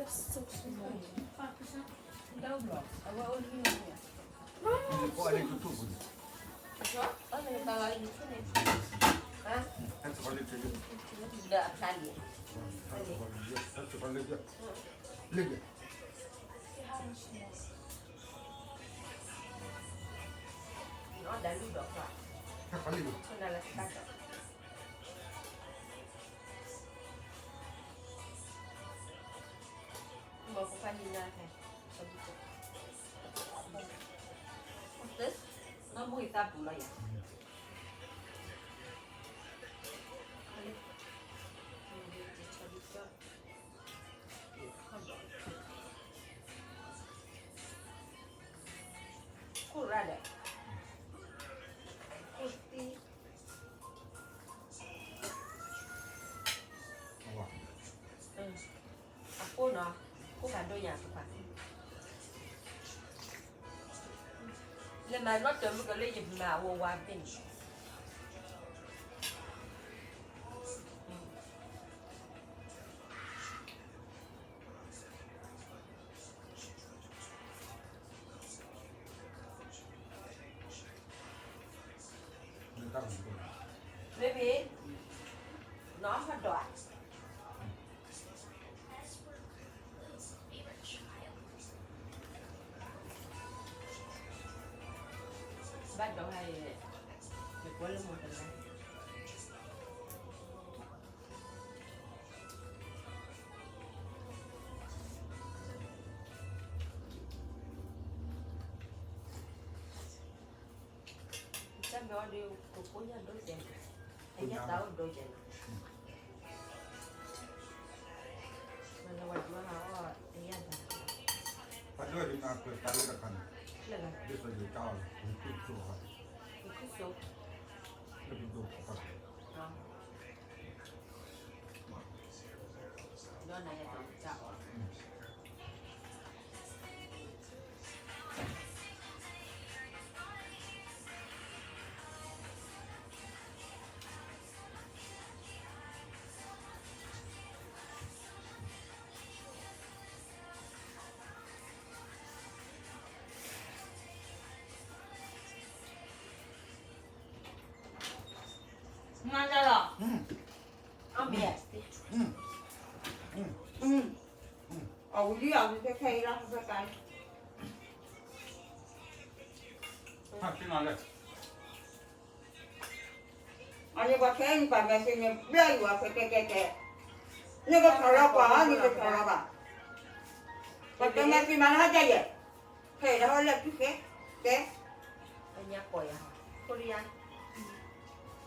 ခိၣ်ရၣ်ဒီး ခိၣ်သံ အဃိနီၤ, ခိၣ်ဖးဒိၣ်ယၤတခွါ, လဲၤမၤနီၣ်တၢၤမုၢ်ကလၢယမၤအဝဲဝါဘ့ၣ်န့ၣ်, မ့ၢ်မ့ၢ်, နီၢ်ဟီၣ်ဒီးဧါ, ဘၣ်ဒီးဟဲ, ယကွဲလၢမိၢ်တလါ တၢ်မ့ၢ်အီၤဒီး ကကိၣ်ညၣ်ဒိၣ်ကဲ, အညၣ်သၣ်အိၣ်ဒိၣ်ကဲနီၤ, မ့ၢ်လၢဝဲဒၣ်ဟးအီၣ်အညၣ်သၣ်, ဖးဒိၣ်ဒ်မၤကျၢၤတၢ်လၢတခါန့ၣ်, ဒ်သိးယတၢ်အီၣ်လီၤ, ယခိၣ်ဆိ, ယခိၣ်ဆိ, လၢပဒိၣ်, ဒီးနၤယတၢ်အီၣ် မၤတၢ်လီၤ, အမ့ၢ်, အဝံၤလံ အဝံၤခဲခဲအံၤလီၤ ဖဲကါ, အန့ၣ်ပှၤခဲအံၤန့ၣ် ပှၤမဲာ်သ့န့ၣ် ဘျၢယွၤဖဲကဲကဲကဲ, နကထီၣ်လီၤပှၤ နကထီၣ်လီၤဘၣ်, ပှၤတဲမဲာ်သ့မၤလၢဟဲကဲယဲၢ်, ဖဲဒီးဟဲလၢတူၢ်ဃဲ, တဲ, အညါကိးယၤ, ခိၣ်ရယါ,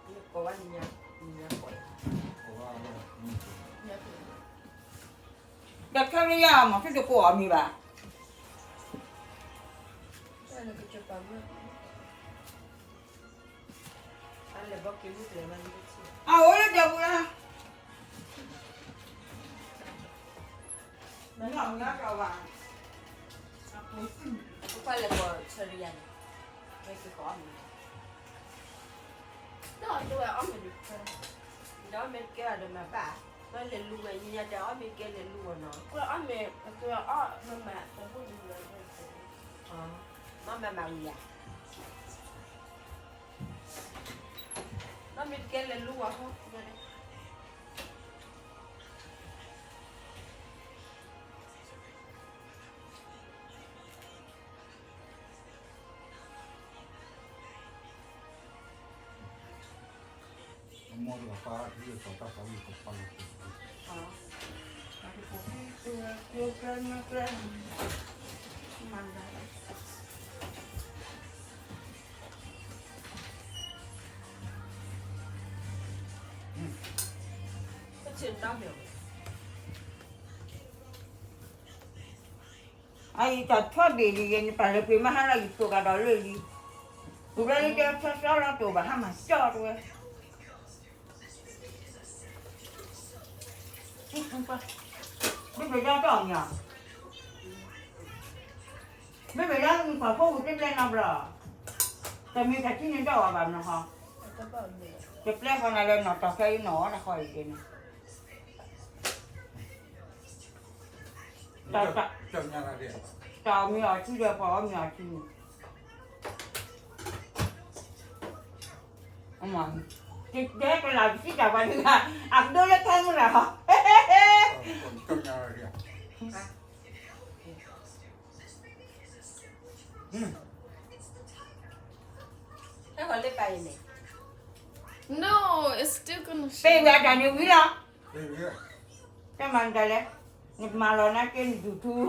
ကိးဝဲ, ညါကိးယၤ ဒီးခဲလၢယၤမ့ၢ် သုတကိးအီၤမ့ၢ်ဘၣ်. အအိၣ်လၢဒဲပူၤလီၤ. မ့ၢ်အီၤမ့ၢ်အီၤဘၣ်, ပကွၢ်လဲၤကိးဆၢရယါန့ၣ်, မ့ၢ်က့ၤကိးအီၣ်မ့ၢ်, ဒီးတဲဝဲအီၣ်မ့ၢ်, ဒီးအီၣ်မ့ၢ်တကဲဘၣ်ဒီးမၤဘၣ်, မ့ၢ်လဲၤလူၤဝဲညါတဲအီၣ်မ့ၢ်တကဲလဲၤလူၤဝဲနီၤ, ကွၢ်အီၣ်မ့ၢ်, အီၣ်မ့ၢ်မၤတဟူၣ်ဒ်လဲၣ်, မ့ၢ်မၤမၤဝံၤယၤ မ့ၢ်တကဲလဲၤလူၤဝဲဟီၣ်, အအံၤတၢ်ထီၣ်ဘ့ၣ်လံယဲန့ၣ် ပာ်လၢပှ့ၤမးဟါလီၤ ယသိးကဒီးလၢလံ, ပူၤလၢလံတဲဆၢဆၢလီၤတိာ်ဘၣ်ဟါမၤကၠီတဝဲ, ဘ့ၣ်ဘ့ၣ်ဒၣ်တီၢ်မး, ဘ့ၣ်ဘ့ၣ်ဒၣ်မုၢ်ပှၢ်ဖိဝံၤတဘျဲၣ်နီတဘျီ, တမ့ၢ်တၢ်ထံၣ်န့ၣ်ဒီးဝဲဘၣ်နီၤဟီ, တပျဲၢ်ဃီနၤလၢနီၢ်တီၢ်ခဲအံၤနီၢ်အီၣ်တၢ်ဃီအံၤဒ်န့ၣ် တၢ် တၢ် တၢ်အီၣ်မ့ၤအီထံဒီး ပှၤအီၣ်မ့ၤအီထံန့ၣ် တဲကလၤပစံးတၢ်ပှၤန့ၣ် အကဒိလၢဖဲမုၢ်လၢ်ဟီ No, it's still gonna ပ့ၤဝဲတၢ်န့ၣ်ဝံၤလီၤ တၢ်မၤနတၢ်လဲၣ် နမၤလီၤနာ်က့န YouTube,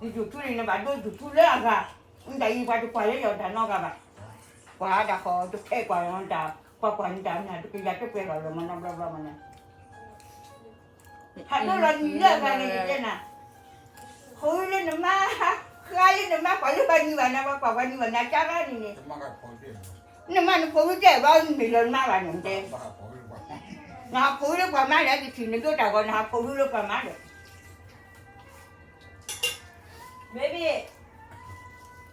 န YouTube န့ၣ် နဘၣ်ဒိ YouTube လၢအဂၤ, နတၢ်အံၤပှၤတကွၢ်လၢယတၢ်နီတဂၤဘၣ်, ကွၢ်ဒၣ်ဃီတဖဲကွၢ်လီၤနတၢ်, ကွၢ်ကွၢ်နတၢ်မနုၤ တကယၤတပှဲၤလီၤလၢမနီဘျီဘျီမနုၤ, ဟးဒိလီၤနံၤလၢအဂၤန့ၣ်ယတဲနၤ, ဃိလၢနမါ, ဃါလၢနမါ ကွၢ်လၢပှၤနံၤဘၣ်နၤ ပှၤကွၢ်ပှၤနံၤဘၣ်နၤကၢဘၣ်န့ၣ်န့ၣ် နမါနဖိဝံတဲဘၣ်မ့ၢ်လၢနမါဘၣ်န့ၣ်တဲ, နဟးဖိဝံလၢပှၤမါဒီး ယထံၣ်နဒိတၢ်ဂီၤ နဟးဖိဝံလၢပှၤမါဒီး,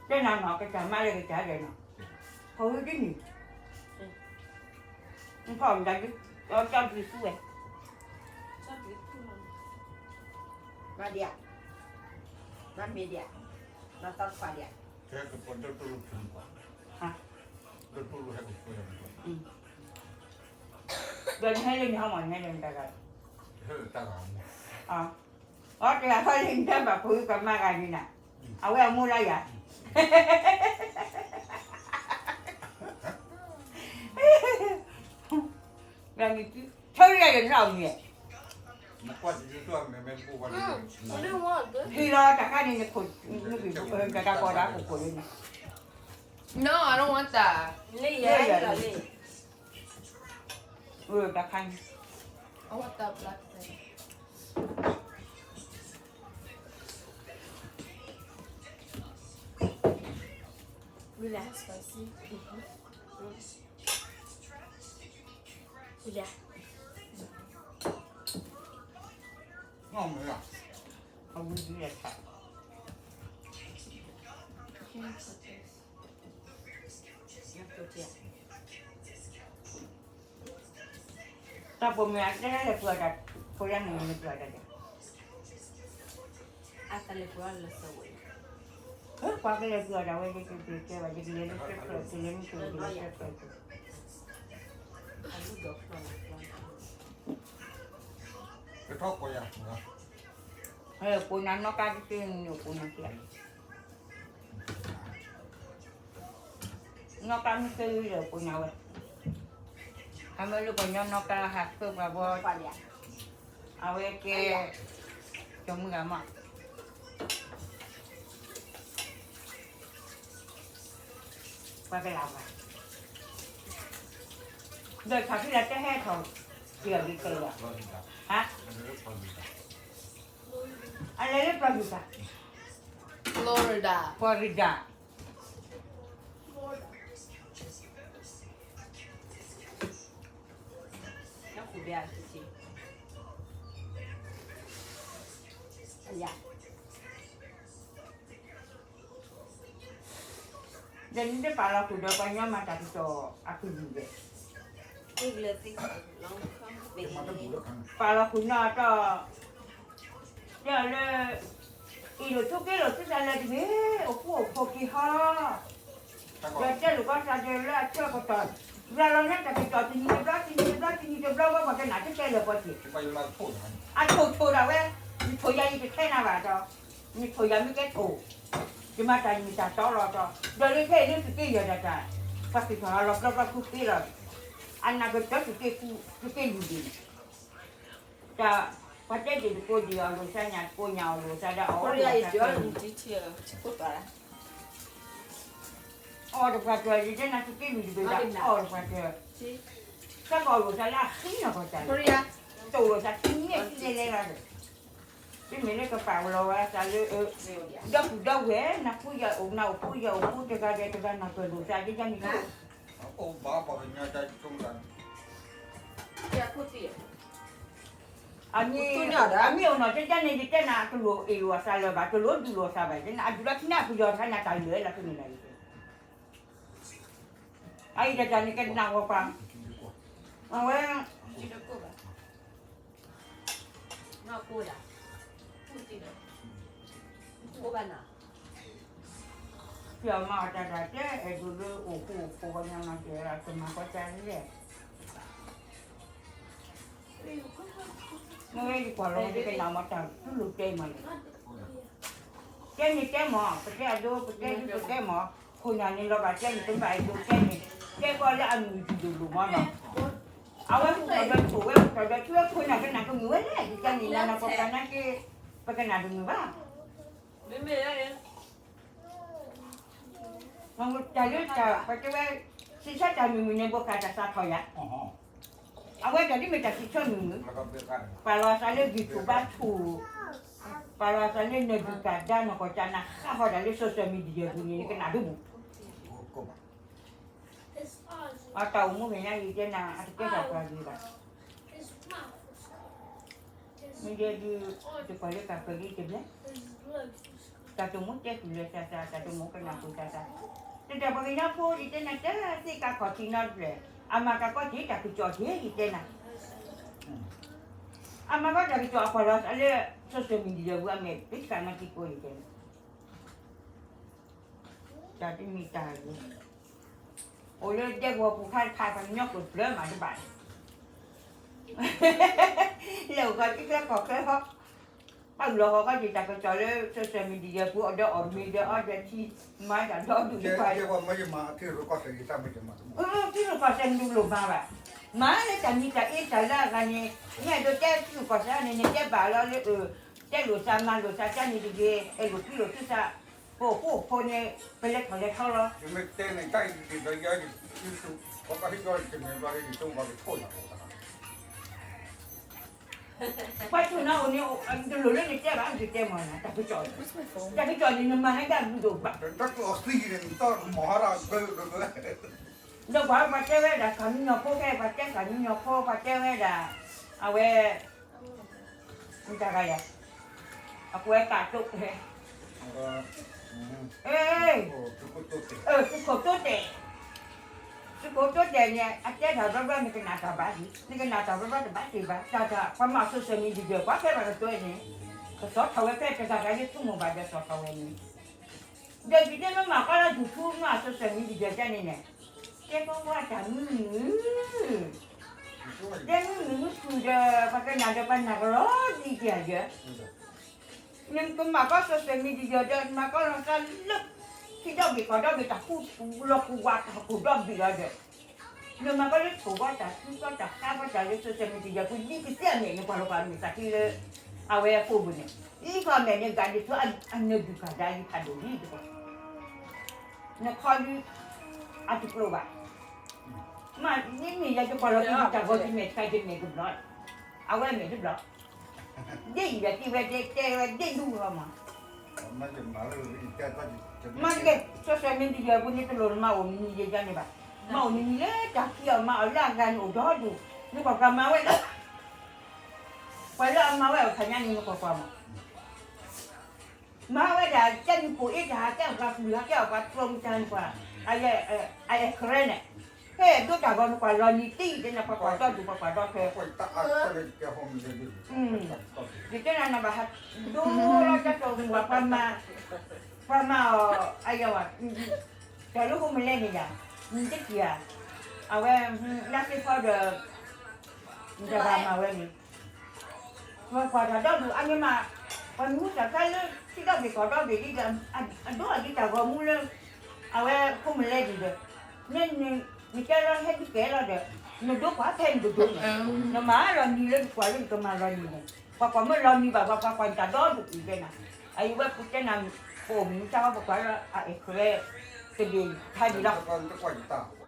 တဲနၤနီၢ်ကစၢ်မါလၢကစၢ်ဒီးနီၢ်, ဖိဝံဒ်န့ၣ်, နဖီၣ်မတၤဒ်, ကၠီဘျံးသူဝဲ, မၤဒံး, မၤမ့ၢ်ဒံး, မၤသီခွါဒံး, ဒီးနဟဲလၢန့ၣ်ဟီမး နဟဲလၢနတၢ်ဂၤ, အီတဂၤဃီလၢနတၢ်ဘၣ်ဖိဝံပှၤမါဂၤန့ၣ်နၤ, အဝဲအမိၢ်လၢယၤ ဆၢရံၣ်န့ၣ်နီၢ်မံၤ, ဟံးလီၤတၢ်ခါန့ၣ် နခိၣ်, တၢ်တၢ်ကီတၢ်ခိၣ်ခိၣ်လၢန့ၣ်, No, I don't want that. တၢ်ခါန့ၣ်, I want that black thing. Really spicy. Yeah. တၢ်ပိာ်မုၣ်အတဲလဲၤပှၤတၢ်, ဖိလၢမုၣ်န့ၣ်ပှၤတၢ်ဒီး, အတၢ်လဲၤပှၤလၢသဝဲ, ပှၤကလဲၤပှၤတၢ်ဝဲ ယကတဲဘၣ် ယကလဲၤလၢစဲးဖျၢၣ် ကလဲၤမ့ၢ်ကလဲၤလၢစဲးဖျၢၣ်, ပိာ်နၤနီၢ်ကါတသ့န့ၣ် ပိာ်နၤက့ၤ နီၢ်ကါမ့ၢ်ကဲလၢပိာ်နၤဝဲ, အမ့ၢ်လၢပှၤကညီနီၢ်ကါဟးဆှၢပှၤဘီ, အဝဲကဲ, ကၠီမုၢ်ဂၤမး, ပှၤကလၤပှၤ, ဒီးဆးဖံလၢတဲဟဲထီၣ်, က့ၤအီၤဒ်ကဲလီၤ, ဟါ, အလဲၤလၢပျီဒူၣ်သး, Florida, Florida. ဒီးနတပာ်လီၤဃုာ်ဒီးပှၤကညီမၤတၢ်ကစီၣ်အကလုၢ်ဒဲး, ပာ်လီၤဃုာ်နီၢ်တီၢ်, တဲအီၤလၢ, အ့ၣ်လိာ်ဆိးက့လိာ်သုသးလၢတဂ့ၤ, အိၣ်ဃူအိၣ်ဖိးက့ၤဟီ, ဒီးတဲလိာ်ကီသးဒီးလၢအဆၢကတီၢ်, ရၤလီၤန့ၢ်တၢ်ကစီၣ်တနံၤတဘျီ တနံၤတဘျီ တနံၤတဘျီ ဝဲပှၤကနၣ်တကဲလၢာ်ပှၤက့ၤ, အထိၣ်ထိၣ်ဒၣ်ဝဲ, ယထိၣ်ယၤယတထဲနၤဘၣ်ဒီး, ယထိၣ်ယၤမ့ၢ်ကဲထိၣ်, ယမၤတၢ်ယမ့ၢ်တၢ်တီလီၤဒီး, ဒီးလၢခဲအံၤလၢသုးက့ယဲၢ်ဒၣ်တၢ်, ပှၤသ့ၣ်ထီၣ်ဟးလီၤဘျီဘျီဃုဃ့လီၤ, အနၢ်ကတၢၢ်သုးက့ဃု, သုးက့ယုၢ်ဒံးန့ၣ် တၢ်, ပှၤတဲဒ်တကိးဒံးအီၤလိာ်သး ညၣ်တကိးညၣ်အီၤလိာ်သးဒီးအီၣ်, အီၣ်တပှၤတၢၢ် ယတဲနၤသုးက့လွံၢ်တဘ့ၣ်ဒၣ် အီၣ်တပှၤတၢၢ်, သးကအီၣ်လိာ်သးလၢအဃံနီၢ်ကီၢ်တၢ်, တအိၣ်လိာ်သးထံမဲာ်ထံလဲၤလဲၤလီၤဒီး, မ့မ့ၢ်လၢကပာ်လီၤဝဲသးလၢ, ဒီပုၢ်ဒီဝဲၢ် နဖိယအိၣ် နအိၣ်ဖိယအိၣ်ဖိ တဂၤဒီးတဂၤ နၢ်ပၢၢ်လိာ်သး ဒ်န့ၣ် အမ့ၢ်အိၣ်နီၢ်ကကန့ၣ် ယတဲနၤ တလိၣ်အ့ၣ်လိာ်အသးလၢၤဘၣ်, တလိၣ်ဒုးလိာ်အသးဘၣ်, ယတဲနၤ အဒုးလီၤထံနၢ်ပယီၤတခါ နတၢ်လၢာ်လီၤ တန့ၢ်နၤအံၤ, အအံၤတၢ်န့ၣ်ကနၣ်ဝဲပှၤ, အဝဲ, နီၢ်ကိၢ်ဒၣ်, ပူၣ်တံၢ်ဒီး ပှၤမၤအီၤတၢ်တၢ်တဲ အဲၣ်ဒိးလၢအိၣ်ဃူအိၣ်ဖိးဝဲညါနီၤ တဲတမၤကီတၢ်လဲၣ်. မ့ၢ်ဝဲယကွၢ်လီၤ ယကနၣ်မ့ၢ်တၢ်တူၢ်လိာ်တဲမးန့ၣ်, တဲန့ၣ်တဲမး ပတဲအဒိ ပတဲဒ်ပတဲမး, ခိၣ်နၢ်န့ၣ်လီၤဘၣ်တဲန့ၣ် တဘၣ်အဲၣ်ဒိးတဲန့ၣ်, တဲကီးလၢအမုာ်တဒိၣ်လိာ်မးနီၤ. အဝဲဟူထီၣ်ဒီးထိၣ်ဝဲ ဟူထီၣ်ဒီးထူဝဲ ခိၣ်နၢ်ကနၣ်ကမုာ်ဝဲလဲၣ် ယတဲန့ၣ် နၤနၤပှၤကနၣ်က့ ပကနၣ်တမုာ်ဘၣ်. တၢ်လၢတၢ် ပတဲဝဲ စံးဆၢတၢ်မုာ်မုာ်န့ၣ် ဘိးကးတၢ်သးထီၣ်ယၤ, အဝဲတၢ်ဒ်မ့ၢ်တၢ်စံးဆၢမုာ်မုာ်, ပာ်လီၤအသးလၢဂံၢ်ဆူၣ်ဘါဆူၣ်, ပာ်လီၤအသးလၢနၢၤဒုၣ်ကၣ်ဒါ နၢ်ကီၢ်ကၠးနၤ ဃးဃီၤတၢ်လၢ social media ပူၤန့ၣ် နကနၣ်ဒိၣ်မး. အတၢ်အိၣ်မူမဲာ်ညါအံၤတဲနၤ အတကဲထီၣ်ပှၤဂ့ၤဘၣ်. မ့ၢ်ယဲဒုး ယကွၢ်လၢတၢ်ပှဲၤလံတဘျီ, တၢ်တမိၣ်တဲဃုာ်လၢသးသး တၢ်တမိၣ်ကနၣ်ဃုာ်သးသး, တၢ်ပှၤကညီဖိယတဲနၤ တၢ်သ့ၣ်ကးခီၣ်ထံးနီတဖျၢၣ်, အမၤတၢ်ကီၢ်ထံး တၢ်ကစီၣ်ထံး ယတဲနၤ, အမၤကီၢ်တၢ်ကစီၣ်အကွၢ်လီၤလၢ social media ပူၤ အမဲာ်တဆှးနီတံၤကိး ယတဲနၤ. တၢ်တမံၤတၢ်ဂ့ၤ, အိၣ်လၢဒဲကဝီၤပူၤခါတခါ ပှၤကညီကျိာ်ဖျၢၣ်မးတဘၣ်န့ၣ်, လဲၤအိၣ်ဃီၤထံချၢကီၢ်ချၢဃီ, ဘၣ်လီၤဃီၤဃီက့ၤတၢ်ကစီၣ်လၢ social media ပူၤ အီၣ်ဒီးအီၣ်မ့ၤဒီးအီဒီးထံ, မၤတၢ်ဒီဒူၣ်တပၤ, ထံရူၢ်ကီၢ်သဲး နဒုးလိၣ်မၤဘၣ်, မၤလၢတၢ်မံၤတၢ်အ့တၢ်လၢအဂၤန့ၣ်, မ့ၢ်အဲၣ်ဒိးတဲထံရူၢ်ကီၢ်သဲးန့ၣ် နတဲဘၣ်လီၤလၢ တဲလိာ်သးမၤလိာ်သးတၢ်န့ၣ်တဂ့ၤ, အဲၣ်လိာ်ကွံလိာ်သုသး, ပအိၣ်ဃူအိၣ်ဖိးန့ၣ် ပလဲၤထီၣ်လဲၤထီလီၤ. ပှၤဆိၣ်နၤအိၣ်န့ၣ် တလိၣ်လၢနတဲဘၣ် နကတဲမၤနၤ တၢ်ကစီၣ်န့ၣ်, တၢ်ကစီၣ်န့ၣ် နမၤနၤဒၣ်ဘျုးဒိၣ်ဘၣ်, ဒီးပှၤတဲဝဲဒၣ် ကၤမံညီၤဖိခဲ ပှၤတဲကၤမံညီၤဖိ ပှၤတဲဝဲဒၣ် အဝဲ မတၤတဂၤလဲၣ်, အကွဲးတၢ်တိၢ်ဖဲ သုးခိၣ်တိတဲာ်, သုးခိၣ်တိတဲာ်န့ၣ် အတဲတၢ်ဘျီဘျီ နကနၣ်တၢ်ဘၣ်လံ, နကနၣ်တၢ်ဘျီဘျီတဘၣ်တ့ၢ်ဘၣ်, တၢ်တၢ် ပှၤမၤ social media ပှၤဖဲဘၣ်ကတိၤန့ၣ်, ကစီၣ်ထီၣ်ဝဲဖဲတဂၤဂၤလၢ ထူမိၣ်ဘၣ်ဒီးစီၣ်ထီၣ်ဝဲန့ၣ်, ဒီးယတဲမ့ၢ်မၤကီလၢ YouTube မၤ social media ဒ်န့ၣ်န့ၣ်, တဲကီဝဲတၢ်မုာ်မုာ် တဲမုာ်မုာ်မုာ်ဃုာ်ဒီး ပှၤကနၣ်ဒီးပှၤနၢ်ကလီဒ်ယၤယဲ, နကမၤကီ social media ဒီး နမၤကီလီၤသးလၢ ထံဒီဘ့ၣ်ကီၢ်ဒီဘ့ၣ် တၢ်ဃူလီၤဃူဝါတၢ်ကိၢ်ဒီဘ့ၣ်လီၤဒီး, နမၤကီလၢထိၣ်ဝါတၢ်စုကီတၢ်ဃါကီတၢ်လၢ social media ပူၤ လံကစၢ်အမဲာ်န့ၣ် ပှၤလီၤပှၤမ့ၢ်သးထံလၢ အဝဲအဖိပူၤန့ၣ်, လံကီၢ်အမဲာ်န့ၣ် ဂၤဒ်သိးအနၢၤဒုၣ်ကၢ်ဒါလံဖးဒိၣ်လံတကီၢ် နခီဒုး အတကျိၤဘၣ်, မ့မ့ၢ်ယၤယကွၢ်လီၤက့ၤတၢ်ဂီၤ ယမဲာ်ဆှးယမဲာ်ကဘျီ, အဝဲအမဲာ်တဘျီ, ဒ်အံၤဒီးတ့ၢ်ဝဲတဲဝဲဒ်ဒူၣ်လီၤမး, မ့ၢ်တက့ၢ် social media ပူၤန့ၣ် တလိၣ်နမၤအိၣ်နမံၤယဲယါန့ၣ်ဘၣ်, မၤအိၣ်နမံၤလၢတၢ်ခံးအီၤမၤအီၤလၢအဂၤန့ၣ်အိၣ်ဒီဒူၣ်, နကွၢ်ကွၢ်မၤဝဲလၢ ပှၤလၢအမၤဝဲအခါညါန့ၣ် နကွၢ်ကွၢ်မး မၤဝဲဒၣ် ကဲမုၢ်ပိာ်အ့ၣ်တၢ် ကဲအီၣ်ပှၤပျုၢ် ကဲအီၣ်ပှၤတြီမုၢ်တၢ်န့ၣ်ပှၤ, အအဲၣ်ခရဲန့ၣ်, ဖဲဒိတၢ်ဂီၤနကွၢ်လီၤနံၤတံၢ် တဲနၤပှၤကွၢ်ဒီဒူၣ် ပှၤကွၢ်ဒီဖဲ, ယတဲနၤနဘၣ်ဟးဒိလီၤတၢ်တိၢ်မုၢ်ဘၣ်ပှၤမၤ, ပှၤမၤအီၤ အယဝၤ, တၢ်လၢဟိမလဲၣ်န့ၣ်ယၤ, နတထံၣ်ဧါ, အဝဲ, လၢသ့ၣ်ဖီဒီး နတဂၤမၤဝဲန့ၣ် ပှၤကွၢ်တၢ်ဒီဒူၣ်အါန့ၢ်မး, ပှၤမုၢ်သၣ်ဖျါလၢ ထံဒီဘ့ၣ်ကီၢ်ဒီဘ့ၣ်ဒ်ဒီး, အဒိအဒံးတၢ်ဂီၤမူလၢ အဝဲဖိမလဲဒ်ဒီး, န, နကဲလီၤဟဲဒ်ကဲလီၤဒီး, နဒိကွၢ်ဖဲနကဒိန့ၣ်, နမၤလီၤနံၤလၢနကွၢ်လၢနကမၤလီၤနံၤန့ၣ်, ပှၤကွၢ်မ့ၢ်လီၤနံၤဘၣ် ပှၤကွၢ်ကွၢ်နတၢ်ဒီဒူၣ်အံၤတဲနၤ, အအံၤဝဲပတဲနၤ, ပအိၣ်မူတၢ်ဟီပကွၢ်လၢအအဲၣ်ခရဲ, တဘ့ၣ်ခါဒံးလီၤ, တကွၢ်တၢ်